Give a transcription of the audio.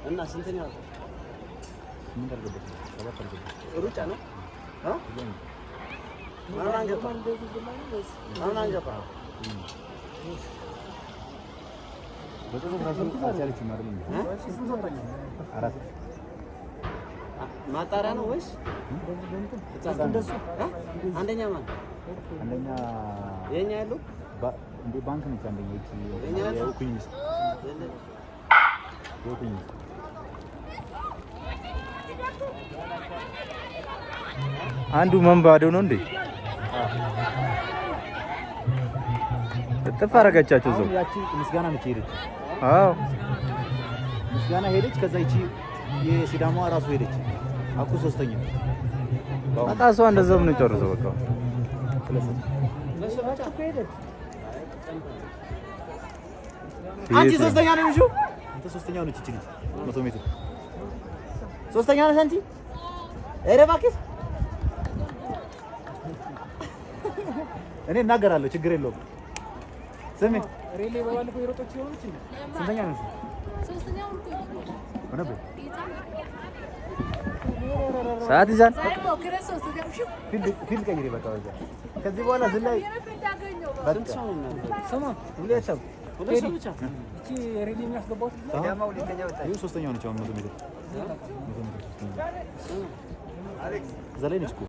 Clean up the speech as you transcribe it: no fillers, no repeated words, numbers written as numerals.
እና ስንተኛ ወጣ? ስምንት አልገባችም፣ ሰባት አልገባችም። ሩጫ ነው። ማን ገባ? ማን ገባ? በጽሁፍ ራሱ አልቻለችም አይደል እንዴ? አራት። ማጣሪያ ነው ወይስ እንደሱ? አንደኛ ማን? አንደኛ የኛ ያለው እንዴ ባንክ ነች አንደኛ። ይቺ የኛ ያለው? የእኩኝ ሚስት፣ የእኩኝ ሚስት። አንዱ መንባዶ ነው እንዴ? እጥፍ አደረገቻቸው እዛው። አሁን ያቺ ምስጋና ነች ሄደች። አዎ። ምስጋና ሄደች። ከዛ ይቺ የሲዳማዋ ራሱ ሄደች። አኩ ሶስተኛ። በቃ እሷ እንደዛው ነው ጨርሰው በቃ። አንቺ ሶስተኛ ነው እንጂ አንተ ሶስተኛ ነች። እቺ ልጅ 100 ሜትር ሶስተኛ ነሽ አንቺ። ኧረ እባክሽ እኔ እናገራለሁ፣ ችግር የለውም። ስሚ፣ ስንተኛ ነሽ? ሆነብህ። ሰዓት ይዛል። Field ቀይሪ በቃ በዛ። ከዚህ በኋላ ዝላይ። ስንት ሰው ነው እናንተ? ሁለት ሰው። ሁለት ሰው ብቻ። ይኸው ሶስተኛ ነች አሁን 100 ሜትር፣ 100 ሜትር ሶስተኛ እዛ ላይ ነች እኮ።